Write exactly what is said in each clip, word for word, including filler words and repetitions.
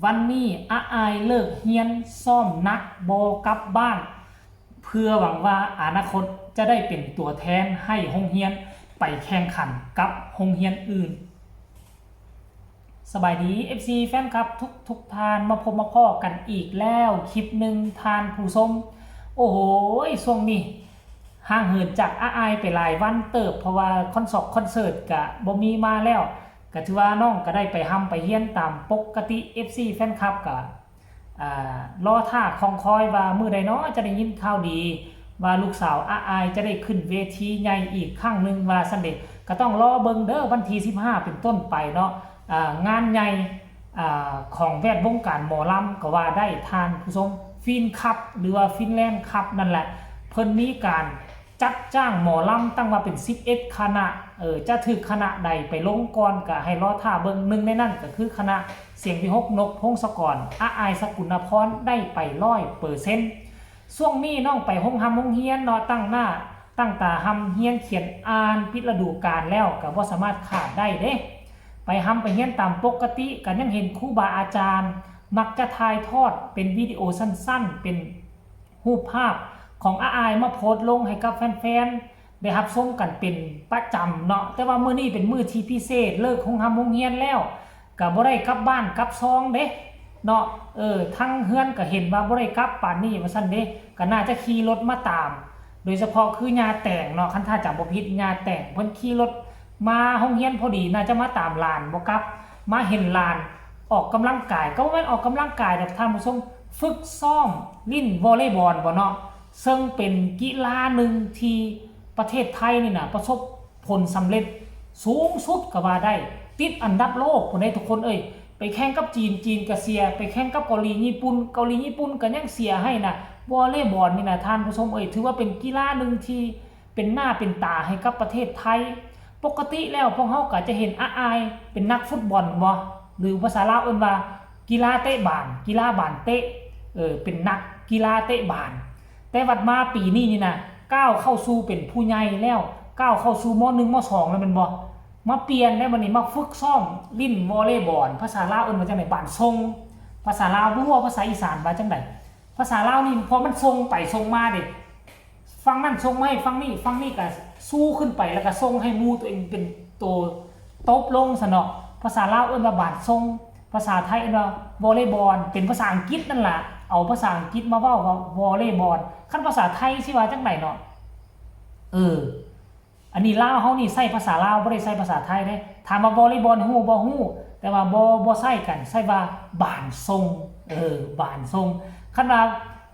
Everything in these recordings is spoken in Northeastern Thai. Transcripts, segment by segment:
วันนี้อาอายเลิกเฮียน ซ้อมหนัก บ่กลับบ้าน เพื่อหวังว่าอนาคตจะได้เป็นตัวแทนให้โรงเฮียนไปแข่งขันกับโรงเฮียนอื่น สบายดี เอฟซี แฟนคลับทุกทุกท่าน มาพบมาพ้อกันอีกแล้วคลิปหนึ่งท่านผู้ชม โอ้โห ช่วงนี้ ห่างเหินจากอาอายไปหลายวันเติบ เพราะว่าคอนเสิร์ต คอนเสิร์ตกะบ่มีมาแล้ว ก็ถือว่าน้องก็ได้ไปร่ำไปเฮียนตามปกติ เอฟซี แฟนคลับก็อ่ารอท่าคอยคอยว่ามื้อใดน้อจะได้ยินข่าวดี ว่าลูกสาวอาอายจะได้ขึ้นเวทีใหญ่อีกครั้งหนึ่งว่าซั่นเดะ ก็ต้องรอเบิ่งเด้อ วันที่สิบห้าเป็นต้นไปเนาะ อ่างานใหญ่ อ่าของแวดวงการหมอลำก็ว่าได้ท่านผู้ชม ฟินคัพ หรือว่า Finland Cup นั่นแหละ เพิ่นมีการจัดจ้างหมอลำตั้งว่าเป็นสิบเอ็ดคณะ เออ จะถืกคณะใดไปลงก่อนก็ให้รอท่าเบิ่ง หนึ่งในนั้นก็คือคณะเสียงวิหค นก พงศกร อาอาย สกุณาพร ได้ไปร้อยเปอร์เซ็นต์ ช่วงนี้น้องไปโรงร่ำโรงเฮียนเนาะ ตั้งหน้าตั้งตาร่ำเฮียนเขียนอ่าน ปิดฤดูกาลแล้วก็บ่สามารถขาดได้เด้ ไปร่ำไปเฮียนตามปกติ ก็ยังเห็นครูบาอาจารย์ มักจะถ่ายทอดเป็นวิดีโอสั้นๆ เป็นรูปภาพของอาอายมาโพสต์ลงให้กับแฟนๆ ได้รับชมกันเป็นประจำเนาะ แต่ว่ามื้อนี้เป็นมื้อที่พิเศษ เลิกโรงร่ำโรงเฮียนแล้ว ก็บ่ได้กลับบ้านกลับซองเด้เนาะ เออ ทางเฮือนก็เห็นว่าบ่ได้กลับปานนี้ว่าซั่นเด้ ก็น่าจะขี่รถมาตาม โดยเฉพาะคือย่าแตงเนาะ คันถ้าจำบ่ผิดย่าแตงเพิ่นขี่รถมาโรงเฮียนพอดี น่าจะมาตามหลานบ่กลับ มาเห็นหลานออกกำลังกาย ก็บ่แม่นออกกำลังกายดอกท่านผู้ชม ฝึกซ้อมเล่นวอลเลย์บอลบ่เนาะ ซึ่งเป็นกีฬาหนึ่งที่ประเทศไทยนี่นะประสบผลสำเร็จสูงสุดก็ว่าได้ ติดอันดับโลกพุ้นเด้ทุกคนเอ้ย ไปแข่งกับจีน จีนก็เสีย ไปแข่งกับเกาหลี ญี่ปุ่น เกาหลี ญี่ปุ่นก็ยังเสียให้นะ วอลเลย์บอลนี่นะท่านผู้ชมเอ้ย ถือว่าเป็นกีฬาหนึ่งที่เป็นหน้าเป็นตาให้กับประเทศไทย ปกติแล้วพวกเฮาก็จะเห็นอาอายเป็นนักฟุตบอลบ่ หรือภาษาลาวเอิ้นว่ากีฬาเตะบาล กีฬาบาลเตะ เออ เป็นนักกีฬาเตะบาล แต่บัดมาปีนี้นี่นะ ก้าวเข้าสู่เป็นผู้ใหญ่แล้ว ก้าวเข้าสู่ ม.หนึ่ง ม.สอง แล้วแม่นบ่ มาเปลี่ยนแล้วบัดนี้มาฝึกซ้อมเล่นวอลเลย์บอล ภาษาลาวเอิ้นว่าจั่งใด บาลส่ง ภาษาลาวบ่ฮู้ว่าภาษาอีสานว่าจั่งใด ภาษาลาวนี่พอมันส่งไปส่งมาเด้ ฝั่งนั้นส่งมาให้ฝั่งนี้ ฝั่งนี้ก็สู้ขึ้นไป แล้วก็ส่งให้หมู่ตัวเองเป็นตัวตบลงซะเนาะ ภาษาลาวเอิ้นว่าบาลส่ง ภาษาไทยเอิ้นว่าวอลเลย์บอล เป็นภาษาอังกฤษนั่นล่ะ เอาภาษาอังกฤษมาเว้าว่าวอลเลย์บอล คันภาษาไทยสิว่าจั่งใดเนาะ เออ อันนี้ลาวเฮานี่ใช้ภาษาลาว บ่ได้ใช้ภาษาไทยเด้ ถามว่าวอลเลย์บอลฮู้บ่ ฮู้ แต่ว่าบ่ บ่ใช้กัน ใช้ว่าบาลส่ง เออ บาลส่ง คันว่า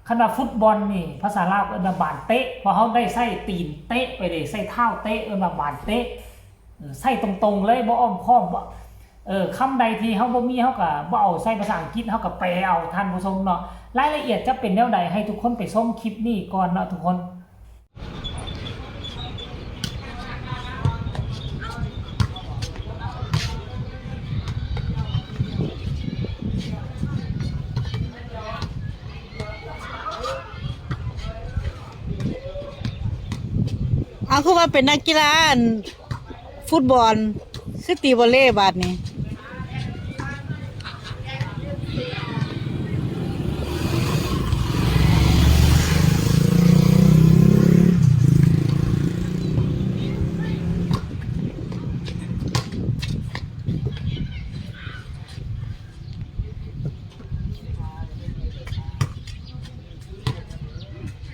คันว่าฟุตบอลนี่ ภาษาลาวเอิ้นว่าบาลเตะ เพราะเฮาได้ใช้ตีนเตะไปเด้ ใช้เท้าเตะ เอิ้นว่าบาลเตะ เออ ใช้ตรงๆเลย บ่อ้อมค้อม บ่ เออ คำใดที่เฮาบ่มี เฮาก็บ่เอาใส่ภาษาอังกฤษ เฮาก็แปลเอา ท่านผู้ชมเนาะ รายละเอียดจะเป็นแนวใด ให้ทุกคนไปชมคลิปนี้ก่อนเนาะทุกคน เอา คือว่าเป็นนักกีฬาอันฟุตบอล คือตีวอลเลย์บาดนี้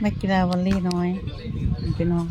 นักกีฬาวอลเลย์น้อย พี่น้อง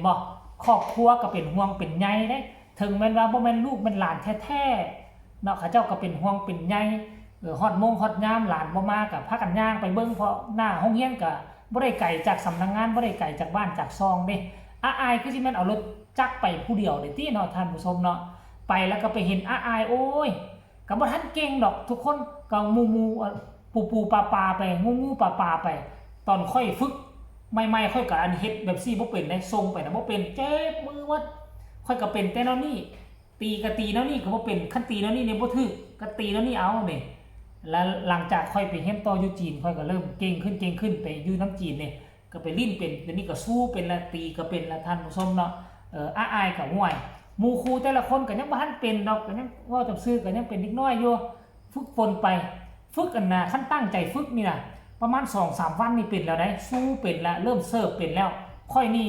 บ่ ครอบครัวก็เป็นห่วงเป็นใยเด้ ถึงแม้นว่าบ่แม่นลูกแม่นหลานแท้ๆเนาะ เขาเจ้าก็เป็นห่วงเป็นใย เออ ฮอดโมงฮอดยามหลานบ่มาก็พากันย่างไปเบิ่ง เพราะหน้าโรงเรียนก็บ่ได้ไกลจากสำนักงาน บ่ได้ไกลจากบ้านจากซองเด้ อาอายคือสิแม่นเอารถจักรไปผู้เดียวเด้ติเนาะ ท่านผู้ชมเนาะ ไปแล้วก็ไปเห็นอาอาย โอ้ย ก็บ่ทันเก่งดอก ทุกคนก็หมู่ๆ เอ่อ ปูๆ ปาๆ ไป งูๆ ปาๆ ไป ตอนข้อยฝึกใหม่ๆ ข้อยก็อันเฮ็ดแบบซี่บ่เป็นเด้ ส่งไปนะบ่เป็น เจ็บมือหมด ข้อยก็เป็นแต่แนวนี้ ตีก็ตีแนวนี้ก็บ่เป็น คันตีแนวนี้นี่บ่ถืก ก็ตีแนวนี้เอานี่ แล้วหลังจากข้อยไปเรียนต่ออยู่จีน ข้อยก็เริ่มเก่งขึ้น เก่งขึ้น ไปอยู่นำจีนนี่ ก็ไปลิ้นเป็น เดี๋ยวนี้ก็สู้เป็นละ ตีก็เป็นละ ท่านผู้ชมเนาะ เออ อาอายก็ห่วย หมู่ครูแต่ละคนก็ยังบ่ทันเป็นดอก ก็ยังเว้าตามซื่อ ก็ยังเป็นเด็กน้อยอยู่ ฝึกฝนไป ฝึกอันน่ะ คันตั้งใจฝึกนี่น่ะ ประมาณสองสามวันนี่เป็นแล้วได๋ สู้เป็นละ เริ่มเสิร์ฟเป็นแล้ว ข้อยนี่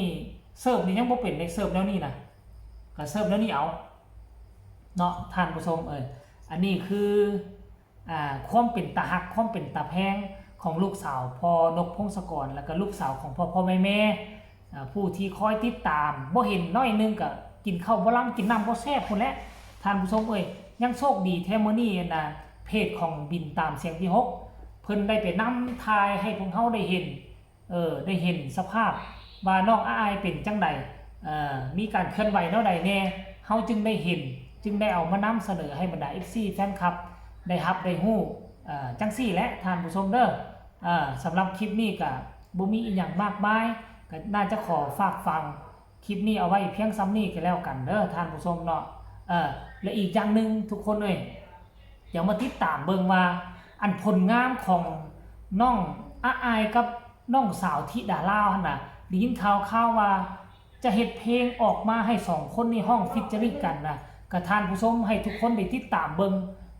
เสิร์ฟนี่ยังบ่เป็นเลย เสิร์ฟแนวนี้น่ะ ก็เสิร์ฟแนวนี้เอา เนาะ ท่านผู้ชมเอ้ย อันนี้คือ อ่า ความเป็นตาฮัก ความเป็นตาแพงของลูกสาวพ่อนกพงศกร แล้วก็ลูกสาวของพ่อพ่อแม่แม่ อ่า ผู้ที่คอยติดตาม บ่เห็นน้อยหนึ่งก็กินข้าวบ่ลำ กินน้ำบ่แซ่บพู้นแหละ ท่านผู้ชมเอ้ย ยังโชคดีแท้มื้อนี้นะ เพจของบินตามเสียงที่หก เพิ่นได้ไปนำถ่ายให้พวกเฮาได้เห็น เออ ได้เห็นสภาพว่าน้องอาอายเป็นจั่งใด เอ่อ มีการเคลื่อนไหวแนวใดแน่ เฮาจึงได้เห็น จึงได้เอามานำเสนอให้บรรดา เอฟซี แฟนคลับ ได้ฮับได้ฮู้ เอ่อ จั่งซี้แหละ ท่านผู้ชมเด้อ เอ่อ สำหรับคลิปนี้ก็บ่มีอีหยังมากมาย ก็น่าจะขอฝากฝังคลิปนี้เอาไว้เพียงส่ำนี้ก็แล้วกันเด้อ ท่านผู้ชมเนาะ เอ่อ และอีกอย่างหนึ่งทุกคนเอ้ย เดี๋ยวมาติดตามเบิ่งว่า อันผลงานของน้องอาอายกับน้องสาวธิดาลาวหั่นน่ะ ได้ยินข่าวๆว่า จะเฮ็ดเพลงออกมาให้สองคนนี้ฮ้อง featuring กันนะ ก็ท่านผู้ชมให้ทุกคนได้ติดตามเบิ่ง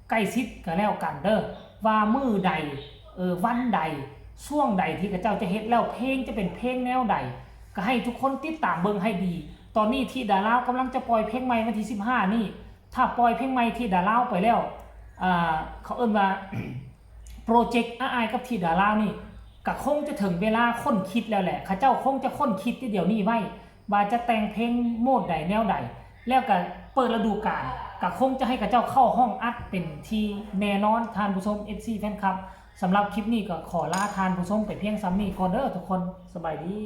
ใกล้ชิดก็แล้วกันเด้อ ว่ามื้อใด เออ วันใด ช่วงใดที่เขาเจ้าจะเฮ็ด แล้วเพลงจะเป็นเพลงแนวใด ก็ให้ทุกคนติดตามเบิ่งให้ดี ตอนนี้ธิดาลาวกำลังจะปล่อยเพลงใหม่วันที่สิบห้านี้ ถ้าปล่อยเพลงใหม่ธิดาลาวไปแล้ว อ่า เขาเอิ้นว่า โปรเจกต์อาอายกับธิดาลาวนี่ ก็คงจะถึงเวลาค้นคิดแล้วแหละ เขาเจ้าคงจะค้นคิดที่เดี๋ยวนี้ไว้ ว่าจะแต่งเพลงโหมดใดแนวใด แล้วก็เปิดฤดูกาล ก็คงจะให้เขาเจ้าเข้าห้องอัดเป็นที่แน่นอน ท่านผู้ชม เอฟซี แฟนคลับ สำหรับคลิปนี้ก็ขอลาท่านผู้ชมไปเพียงส่ำนี้ก่อนเด้อทุกคน สบายดี